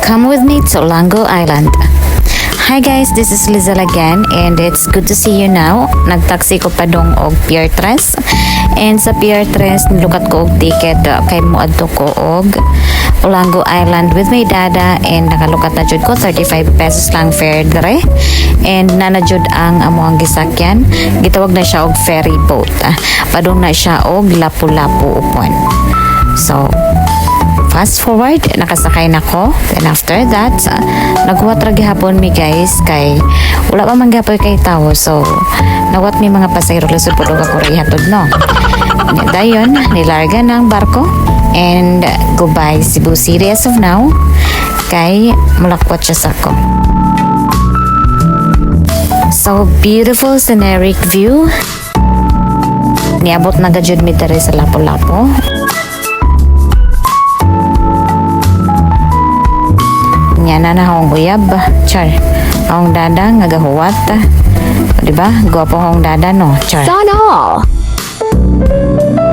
Come with me to Olango Island. Hi guys, this is Lizelle again and it's good to see you now. Nagtaxi ko padong og Pier 3. And sa Pier 3, nilukat ko og ticket kay moadto ko og Olango Island with my dada and nakalukat na jud ko, 35 pesos lang fare dre. And nana jud ang amoang gisakyan. Gitawag na siya og ferry boat. Padong na siya og Lapu-Lapu upon. So, fast forward, nakasakay na ko. Then after that, naghuwat ra gihapon mi, guys, kay wala pa man gihapon kay tao. So, naghuwat mi mga pasahero, lisod pud og ako ra ihatod, no. Nya dayon, nilarga ng barko and goodbye Cebu City as of now kay mulakwat siya sa ko. So beautiful scenic view. Niabot na gajud mi diri sa Lapu-Lapu. Nya na na akong uyab. Char. Akong dada nga gahuwat. O, di ba? Gwapo akong dada, no? Char. Sana all.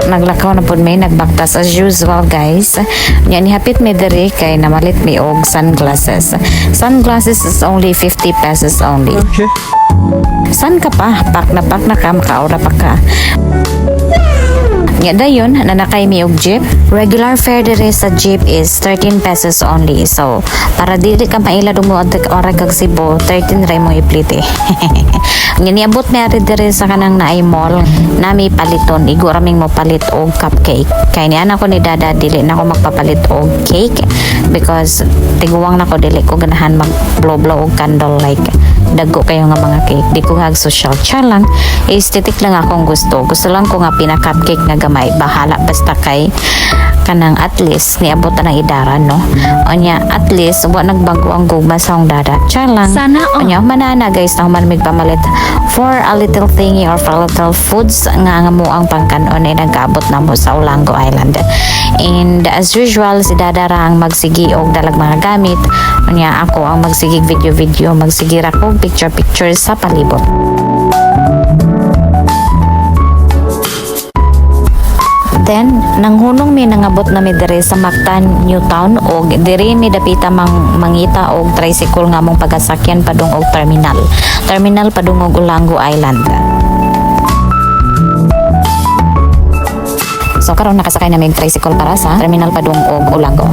Naglakaw na pud may nagbaktas as usual, guys. Nya nihapit mi diri kay namalit mi og sunglasses. Sunglasses is only 50 pesos only. Okay. San ka pa? Pak na ka, makaura pa ka. Nya dayon, nanakay mi og jeep. Regular fare diri sa jeep is 13 pesos only. So, para dili ka maila mo ora kag Cebu, 13 ra mo iplite. Nya niabot mi ari diri sa kanang naay mall, nami paliton, igo raming mo palit og cupcake. Kay ni anak ko ni Dada, dili na ako magpapalit og cake because tiguwang na ko, dili ko ganahan mag blow blow og candle, like dagko kayo nga mga cake. Di ko hag social. Char lang. Aesthetic lang akong gusto. Gusto lang ko nga pina cupcake nga gamay. Bahala basta kay kanang at least niabot na ng idara, no? Onya at least wa nagbago ang gugma sa akong dada. Char lang. Sana all. Onya manana, guys, na human mig pamalit for a little thingy or for a little foods nga nga mo ang pangkanon ay nagkaabot na mo sa Olango Island. And as usual, si Dada ra ang magsigi og dalag mga gamit. Unya ako ang magsigig video video, magsigi ra ko picture picture sa palibot. Then, nanghunong mi, nangabot na mi diri sa Mactan New Town og diri mi dapita mang mangita og tricycle nga mong pagasakyan padung og terminal. Terminal padung og Olango Island. So karon nakasakay na mi og tricycle para sa terminal padung og Olango.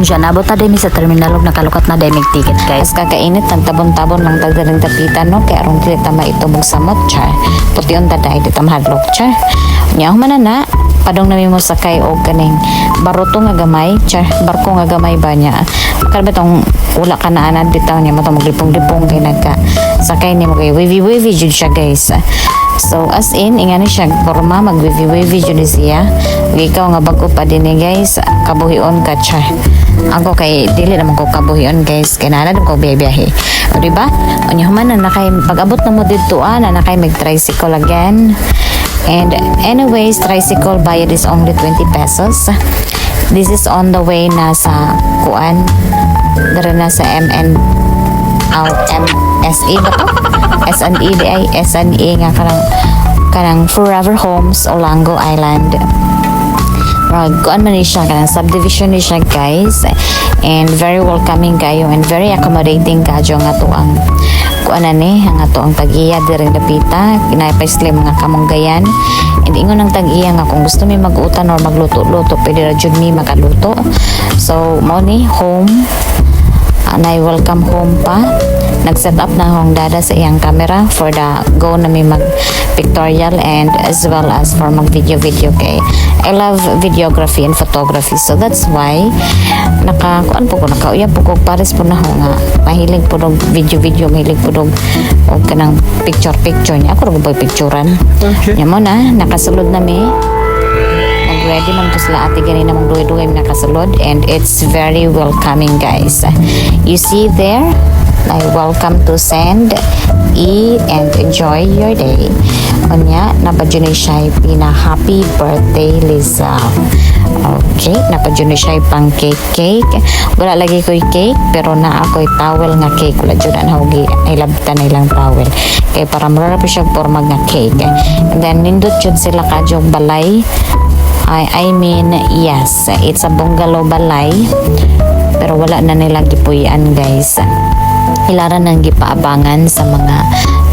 Siya, nabot na din mi sa terminal ug nakalukat na din mig ticket, guys. As kakainit, nagtabon-tabon lang tag daring dapitan, no, kay aron dili ta maitumog samot, char. Pution ta dahil di ta mahadlok, char. Nya human na na padong nami mo sakay og kaning baruto nga gamay, char, barko nga gamay ba niya. Kada ba tong wala ka na anad bitaw niya mo maglipong-lipong kay nagka sakay nimo kay wavy wavy jud siya, guys. So as in, ingani siya porma, mag wavy wavy jud ni siya. Ug ikaw nga bag-o pa din ni, guys, kabuhion ka, char. Ako kay dili naman ko kabuhion, guys, kay naa ko biyahe. O di ba? Unya human na nakay pag-abot na mo didto na nakay mag tricycle again. And anyways, tricycle bayad is only 20 pesos. This is on the way na sa kuan dere na sa MN aw MSE ba to? SNE di ay SNE nga kanang kanang Forever Homes Olango Island. Murag kuan man ni siya, kanang subdivision ni siya, guys, and very welcoming kayo and very accommodating kadyo nga to ang kuan na ni ang ato ang tag-iya diri dapita, kinapay sila mga kamunggayan and ingon ang tag-iya nga kung gusto mi mag-utan or magluto-luto, pwede ra jud mi makaluto. So mao ni home anay welcome home pa. Nag-set up na akong dada sa iyang camera for the go na may mag pictorial and as well as for mag video video kay I love videography and photography. So that's why naka kuan po ko, nakauyab po ko, pares po na ho nga mahilig po og video video, mahilig po og og kanang picture picture niya ako ra picturean. Okay. Nya mo na nakasulod na mi. Nag-ready man to sila ate gani namang dugay-dugay mi nakasulod and it's very welcoming, guys. You see there, like welcome to send e and enjoy your day. Unya napadyo ni siya pina happy birthday Liza. Okay, napadyo ni siya pang cake cake. Wala lagi ko'y cake pero naa ako'y towel nga cake. Wala jud ang hugi ay labtan na ilang towel. Kay para mura pa siya pormag nga cake. And then nindot jud sila kadyong balay. I mean, yes, it's a bungalow balay. Pero wala na nila gipuy-an, guys. Ilara nang gipaabangan sa mga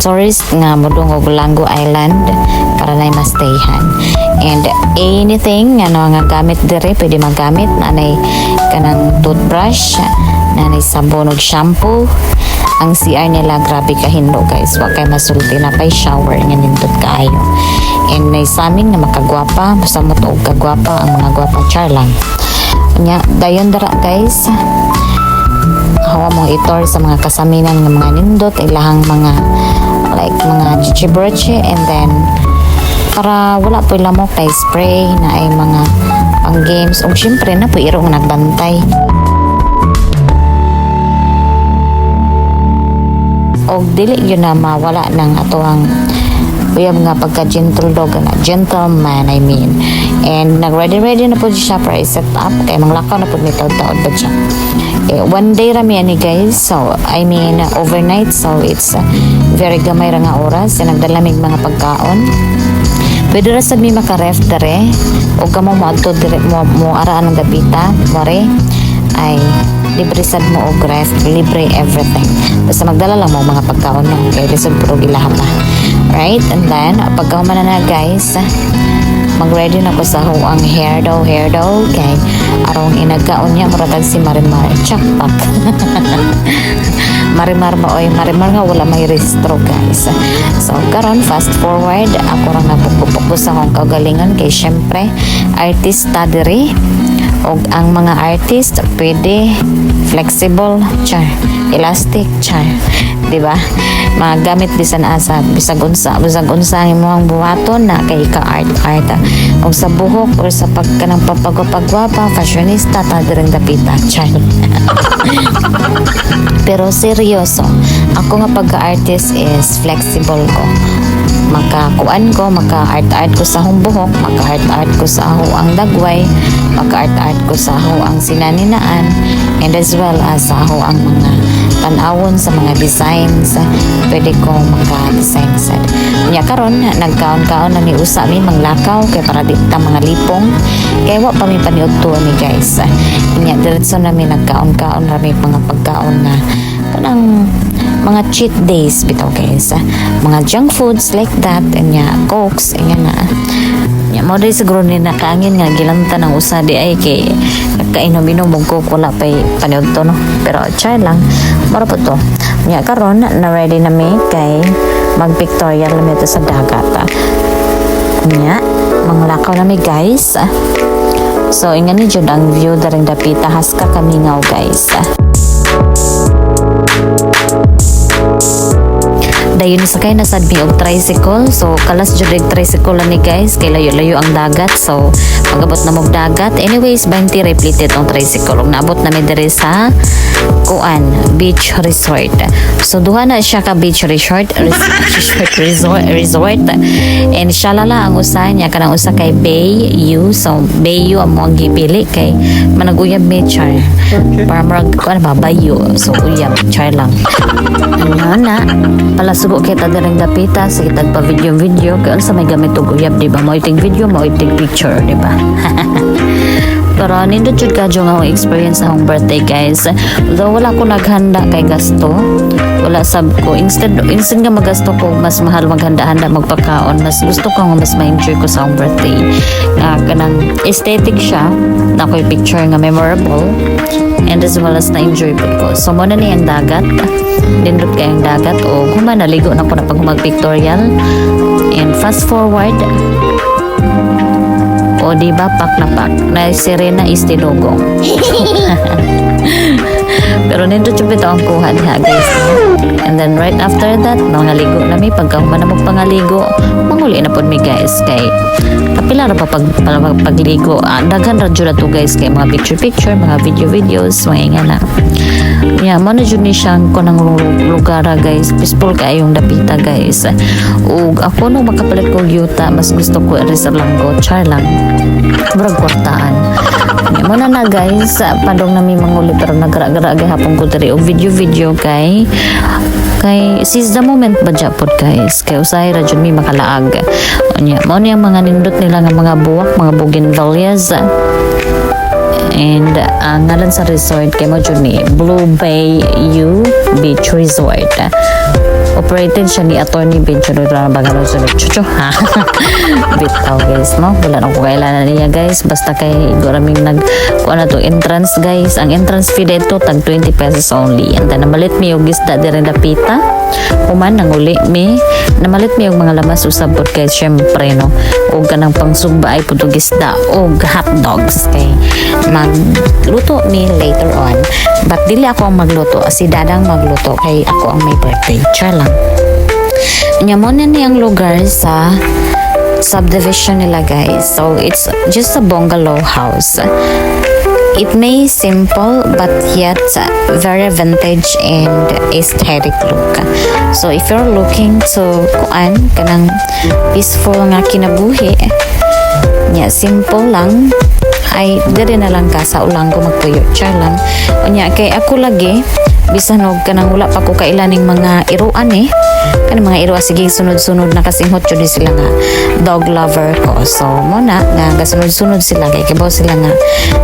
tourist nga modung og Olango Island para na mastayhan. And anything ano nga gamit dire pwede magamit, nanay kanang toothbrush, nanay sabon ug shampoo. Ang CR nila grabe kahinlo, guys. Wa kay masulti na pay shower nga nindot kaayo. And nay saming nga makagwapa, samot og kagwapa ang mga gwapa, char lang. Nya dayon dara, guys, hawa mong itor sa mga kasaminan ng mga nindot ilahang mga like mga chichiburche, and then para wala po lamok kay spray na ay mga pang games ug syempre na po iro nga nagbantay. Og dili yun na mawala ng atoang uyab nga pagka gentle dog na gentleman, I mean. And nag ready ready na po siya para i-set up kay manglakaw na po ni taod-taod ba siya. Eh, one day rami ani, guys, so I mean overnight, so it's very gamay ra nga oras. Nagdala mig mga pagkaon. Pwede ra sad mi maka-ref dere o kamo mo adto dire mo mo araan ng dapita more ay libre sad mo og ref, libre everything, basta magdala lang mo mga pagkaon, no, kay lisod puro ilaha pa, right? And then pagkahuman na na, guys, mag-ready na ko sa huang hair daw, hair daw, kay arong inagkaon niya muratag si Marimar, chakpak Marimar ba oy, Marimar nga wala may rehistro, guys. So karon, fast forward, ako ra nagpukpuk sa akong kaugalingon kay syempre artista diri og ang mga artist pwede flexible, char, elastic, char, di ba? Magamit bisan asa, bisag unsa ang imong buhaton na kay ka art art og sa buhok or sa pagkanang papagwapa, fashionista ta direng dapita, char. Pero seryoso, ako nga pagka-artist is flexible ko. Makakuan ko, maka-art-art ko sa akong buhok, maka-art-art ko sa ang dagway, maka-art-art ko sa ang sinaninaan, and as well as sa ang mga tan-awon sa mga designs, pwede ko maka-design sad. Nya karon nagkaon-kaon na mi usa mi manglakaw kay para di ta mga lipong kay wa pa mi paniudto ni, guys. Nya diretso na mi nagkaon-kaon ra mi mga pagkaon nga kanang mga cheat days bitaw, guys, mga junk foods like that, and nya cokes nya na nya mo dai siguro ni nakaangin nga gilanta ng usa di ay kay kainom-inom og coke, wala pay paniudto, no? Pero try lang mara po to. Nya karon na ready na mi kay mag-pictorial na mi to sa dagat. Nya manglakaw na mi, guys. So ingan ni jud ang view daring dapita, haska kamingaw, guys. Dayon sakay na sad mi og tricycle. So kalas jud og tricycle ni, guys, kay layo-layo ang dagat. So pagabot na mog dagat, anyways 20 replated ang tricycle ug naabot na mi diri sa kuan beach resort. So duha na siya ka beach resort, resort resort resort and siya lala ang usa niya kanang usa kay Bay U. So Bay U ang ang gipili kay managuyab mi, char, para murag kuan ba, bayo, so uyab, char lang. Ano na palasugo kita direng dapita sa kitag pa video video kay unsa may gamit og uyab, di ba? Mo iting video, mo iting picture, di ba? Pero nindot jud kadyo nga akong experience sa akong birthday, guys. Although wala ko naghanda kay gasto. Wala sab ko. Instead nga magasto ko, mas mahal maghanda-handa magpakaon. Mas gusto ko nga mas ma-enjoy ko sa akong birthday. Nga kanang aesthetic siya. Na ako'y picture nga memorable. And as well as na-enjoy pud ko. So mo na ni ang dagat. Nindot kay ang dagat o human naligo na ko na pag mag-pictorial. And fast forward, o di ba pak na pak na sirena is tinugong. Pero nindot jud bitaw ang kuha diha, guys. And then right after that, mangaligo na mi. Pagka human na magpangaligo, manguli na pod mi, guys, kay kapila ra pa pag, pagligo. Ah, daghan ra jud to, guys, kay mga picture picture, mga video videos, mga nga na. Yeah, mo na jud ni siyang kunang lugar, guys. Peaceful kaayong dapita, guys. Ug ako nung makapalit ko yuta, mas gusto ko iri sa Langgo, char lang. Murag kwartaan. Yeah, mo na na, guys, padong nami manguli pero nagara-gara gihapon ko diri og video video kay kay seize the moment ba pod, guys, kay usahay ra jud mi makalaag. Unya mao ni ang mga nindot nila nga mga buwak, mga bougainvilleas. And ang ngalan sa resort kay mao jud ni Blue Bay U Beach Resort. Operated siya ni Attorney Bencho na bagalo sa Chucho ha. Bitaw, guys, no. Wala na ko kailangan niya, guys. Basta kay goraming nag kuan na to entrance, guys. Ang entrance fee dito tag 20 pesos only. And then namalit mi og isda diri dapita. Human nanguli mi, namalit mi og mga lamas usab pod guys, syempre, no. Og kanang pangsugba ay pud og isda og hot dogs kay magluto mi later on. But dili ako ang magluto, si Dadang magluto kay ako ang may birthday. Char lang. Nya mo na niyang lugar sa subdivision nila, guys. So it's just a bungalow house. It may simple but yet very vintage and aesthetic look. So if you're looking to kuan kanang peaceful nga kinabuhi nya, simple lang, ay diri na lang ka sa Olango magpuyo. Char lang. Unya kay ako lagi, bisan og kanang wala pa ko kailaning mga iruan eh, kanang mga iruan, sige, sunod-sunod na kasinghot jud ni sila nga dog lover ko. So mo na nga gasunod-sunod sila kay kibaw sila nga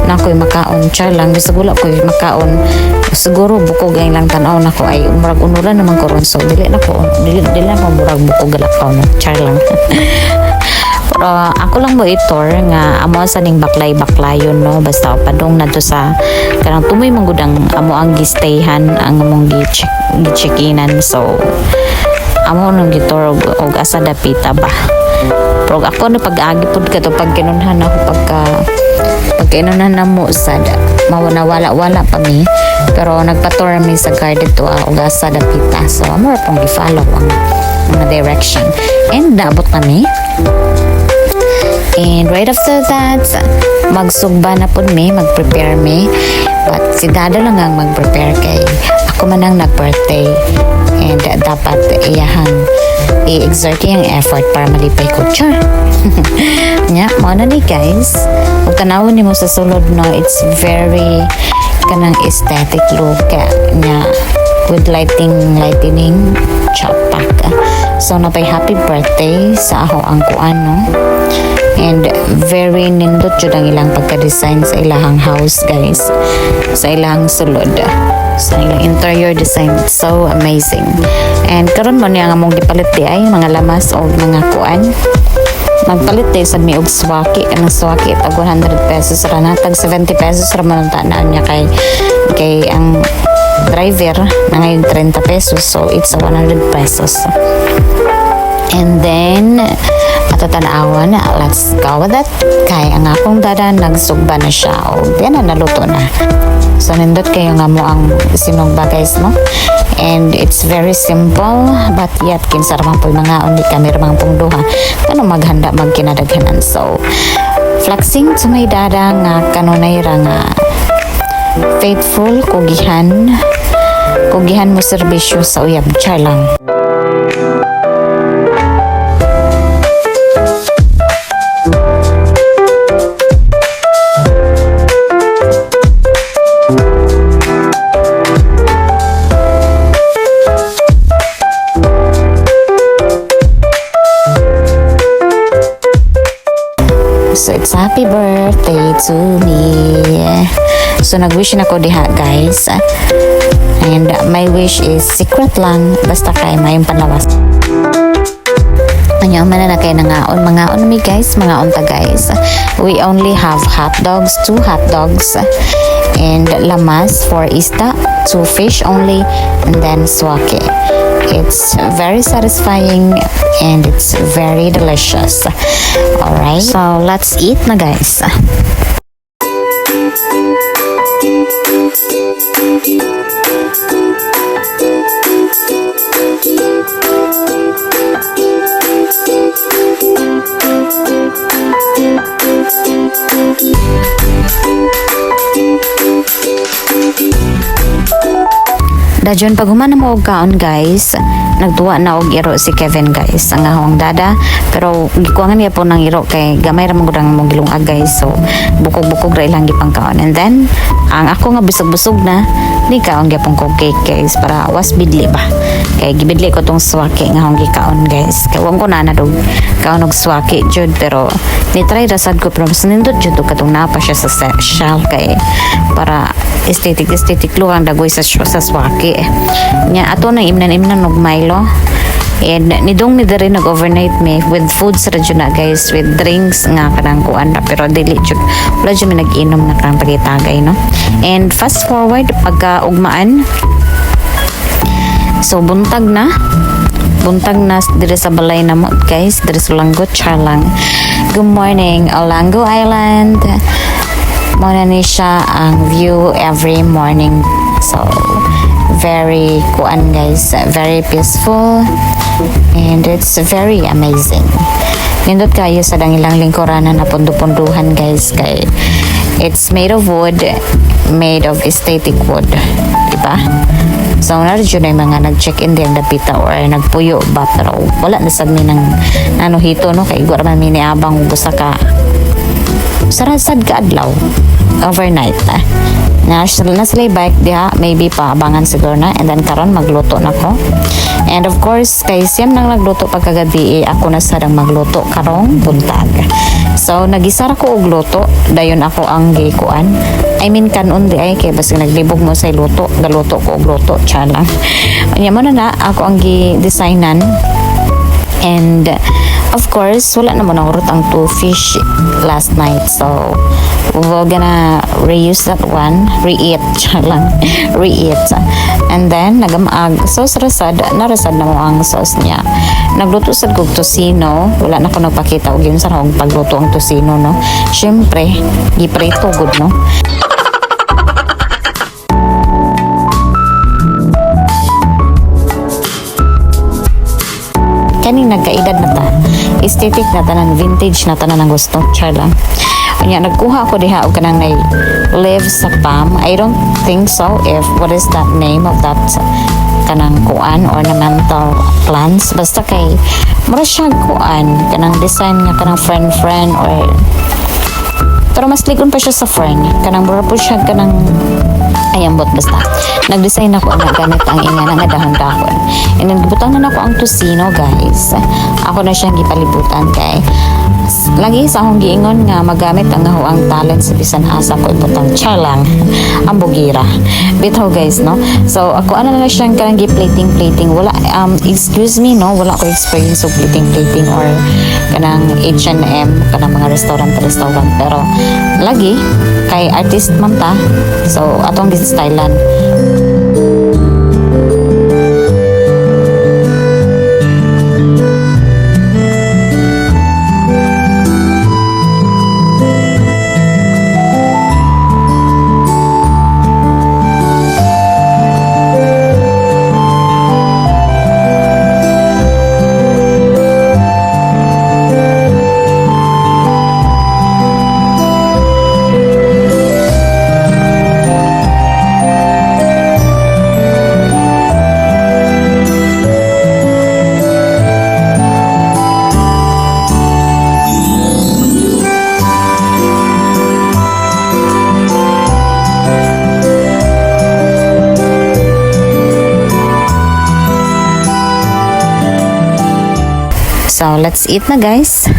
na ako'y makaon. Char lang. Bisag wala ko'y makaon, siguro bukog ang lang tan-aw nako ay murag unuran naman ko ron, so dili na ko dili, dili na ko murag bukog galakaw, no. Char lang. Pero ako lang mo i-tour nga amo sa ning baklay-baklayon, no, basta padung na to sa kanang tumoy man gud ang amo ang gistayhan, ang among gi-check gi-check-inan. So amo nang gi-tour og asa dapita ba. Pero ako na pag-agi pud kato pag kinunhan ako, pagka pagkinunhan na mo sad mawala wala pa mi, pero nagpa-tour mi sa guard dito og asa dapita. So amo ra pong gi-follow ang mga direction and naabot kami. And right after that, magsugba na pud mi, mag-prepare mi. But si Dada lang ang mag-prepare kay ako man ang nag-birthday. And dapat iyahang i-exert yung effort para malipay ko. Char! Nya, mao na ni, guys. Kung tanawon nimo sa sulod, no, it's very kanang aesthetic look nya with lighting, lightning chapak. So napay happy birthday sa ako ang kuan, no. And very nindot jud ang ilang pagka-design sa ilahang house, guys. Sa ilang sulod. Sa ilang interior design, so amazing. And karon mo niya nga among gipalit di ay mga lamas o mga kuan. Nagpalit di sad mi og swaki, kanang swaki tag 100 pesos ra na, tag 70 pesos ra man ang tanan niya kay ang driver na ngayon 30 pesos, so it's a 100 pesos. And then, ato tanawan, let's go with it. Kay ang akong dada nagsugba na siya o di na naluto na. So, nindot kayo nga mo ang sinugba, guys, no? And it's very simple, but yet, kinsa raman po mga undi kami ramang pong duha. Kano maghanda magkinadaghanan. So, flexing to my dada nga kanunay ra nga faithful, kugihan, kugihan mo serbisyo sa uyab. Char lang. So it's happy birthday to me. So nag-wish na ko diha, guys. And my wish is secret lang basta kay mayong panlawas. Anya man na kay nangaon, mangaon mi, guys, mangaon ta, guys. We only have hot dogs, two hot dogs and lamas for isda, two fish only, and then swake. It's very satisfying and it's very delicious. Alright, so let's eat na, guys. Dayon pag human na mo og kaon, guys, nagtuwa na og iro si Kevin, guys, ang ahong dada, pero gikuangan niya po ng iro kay gamay ra man gud ang mong gilungag, guys, so bukog-bukog ra ilang gipangkaon. And then ang ako nga busog-busog na ni kaon gyapon ko cake, guys, para was bidli ba, kay gibidli ko tong swaki nga akong gikaon, guys, kay wa ko na dog kaon og swaki jud, pero ni try ra sad ko, pero mas nindot jud og katong naa pa siya sa shell kay para aesthetic aesthetic look ang dagoy sa swaki nya. Ato nang imnan-imnan og Milo and nidong mi diri, nag overnight mi with food sa radyo na, guys, with drinks nga kanang kuan ra, pero dili jud, wala jud mi nag-inom nga kanang tagay-tagay, no? And fast forward pagka ugmaan, so buntag na, buntag na diri sa balay na mo, guys, diri sa Olango. Char lang. Good morning, Olango Island. Mo na ni siya ang view every morning. So very kuan, guys, very peaceful and it's very amazing. Nindot kayo sa dangilang lingkuranan na pundu-punduhan, guys, kay it's made of wood, made of aesthetic wood, diba? So na jud ay mga nag-check-in din dapita or nagpuyo ba, pero wala na sad mi nang ano hito, no, kay igwa ra man mi niabang og usa ka sarasad ka adlaw overnight, ah. Na sila bike diha, maybe paabangan siguro na. And then karon magluto na ko. And of course, kay siyam nang nagluto pagkagabi, eh, ako na sad ang magluto karong buntag. So nagisara ko og luto, dayon ako ang gikuan. I mean, kanon di ay kay basta naglibog mo sa luto, galuto ko og luto, char lang. Unya mo na na ako ang gi-designan. And of course, wala naman ang ang two fish last night. So, we're gonna reuse that one. Re-eat. Char lang. Re-eat. And then, nagamag sauce rasad. Narasad na mo ang sauce niya. Nagluto sad kog tocino. Wala na ko nagpakita og yun sa akong pagluto ang tocino, no? Siyempre, giprito gud, no? Kaning nagkaedad na ta, aesthetic na tanan, vintage na tanan ang gusto. Char lang. Unya nagkuha ako diha og kanang nay live sa palm. I don't think so if what is that name of that kanang kuan, ornamental plants, basta kay mura siya kuan, kanang design nga kanang friend friend or pero mas ligon pa siya sa fern, kanang mura po siya kanang ay ambot. Basta nag-design ako na gamit ang ingana nga dahon-dahon. And then gibutang na nako ang tocino, guys. Ako na siyang gipalibutan kay lagi sa akong giingon nga magamit ang ang talent sa bisan asa ko ibutang. Char lang. Ang bugira bitaw, guys, no? So ako ano na siyang kanang gi-plating plating. Wala, excuse me, no, wala ko experience og plating plating or kanang H&M, kanang mga restaurant restaurant, pero lagi kay artist man ta, so atong gi-stylan. So let's eat na, guys.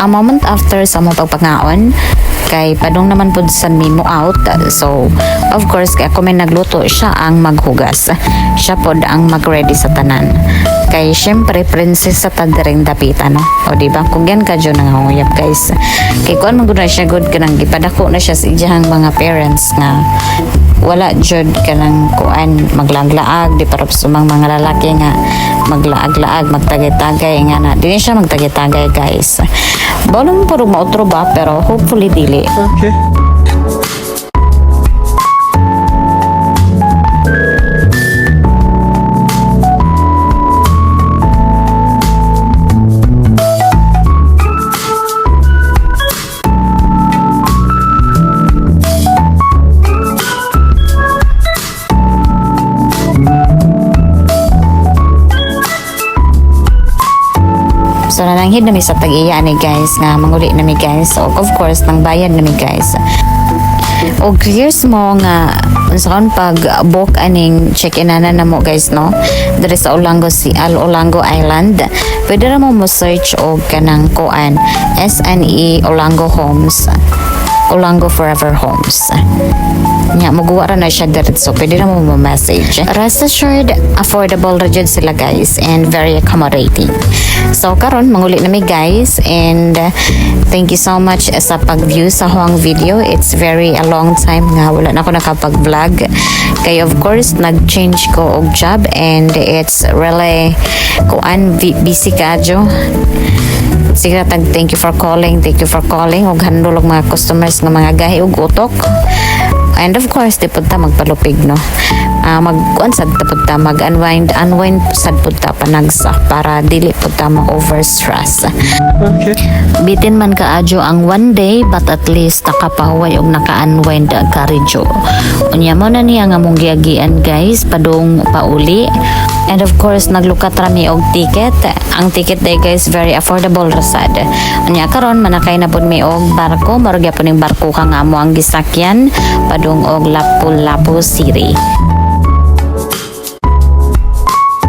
A moment after sa among pagpangaon, kay padung naman pud sa mimo out, so of course kay ako may nagluto, siya ang maghugas, siya pod ang mag-ready sa tanan, kay syempre princess sa tadering dapita, no? O di ba kung yan ka dyan nanganguyab, guys, kay kuan man gud na siya good, kanang gipadako na siya sa iyang mga parents nga Wala jud kanang kuan, maglaglaag di para sumang mga lalaki nga maglaag-laag, magtagay-tagay nga na. Dili siya magtagay-tagay, guys. Balo mo puro mautro ba, pero hopefully dili. Okay. So nananghid na mi sa tag-iya ni, guys, nga manguli na mi, guys. So of course nang bayad na mi, guys. O clears mo nga unsaon pag book aning check-in na namo, guys, no, diri sa Olango, si Al Olango Island. Pwede ra mo mo search og kanang kuan, SNE Olango Homes, Olango Forever Homes. Nya muguwa ra na siya diretso, pwede ra mo mo-message. Rest assured, affordable ra jud sila, guys, and very accommodating. So karon manguli na mi, guys, and thank you so much sa pag-view sa huang video. It's very a long time nga wala na ako nakapag-vlog kay of course nag-change ko og job and it's really kuan, busy kadyo. Sige tag thank you for calling, thank you for calling ug handle og mga customers nga mga gahi og utok. And of course, di pud ta magpalupig, no? Mag kuan sad ta pud ta, mag unwind unwind sad pud ta panagsa para dili pud ta ma over stress. Okay. Bitin man kaadyo ang one day, but at least nakapahuway og naka-unwind ka ridyo. Unya mo na niya nga mong giagian, guys, padung pauli. And of course, naglukat rami og ticket. Ang ticket day, guys, very affordable ra sad. Unya karon manakay na pud mi og barko, murag gyapon ning barko ka nga amo ang gisakyan padung og Lapu-Lapu City.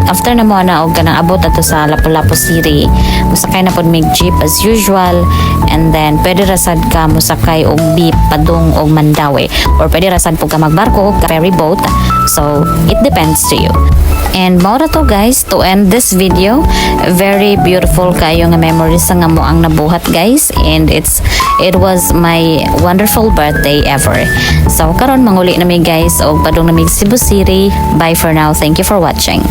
After na mo na og kanang abot ato sa Lapu-Lapu City, musakay na pod mig jeep as usual, and then pwede ra sad ka musakay og jeep padung og Mandaue or pwede ra sad pud ka magbarko, ferry boat. So it depends to you. And mao ra to, guys, to end this video. Very beautiful kayo nga memories nga mo ang nabuhat, guys, and it was my wonderful birthday ever. So karon manguli na mi, guys, og padung na mig Cebu City. Bye for now. Thank you for watching.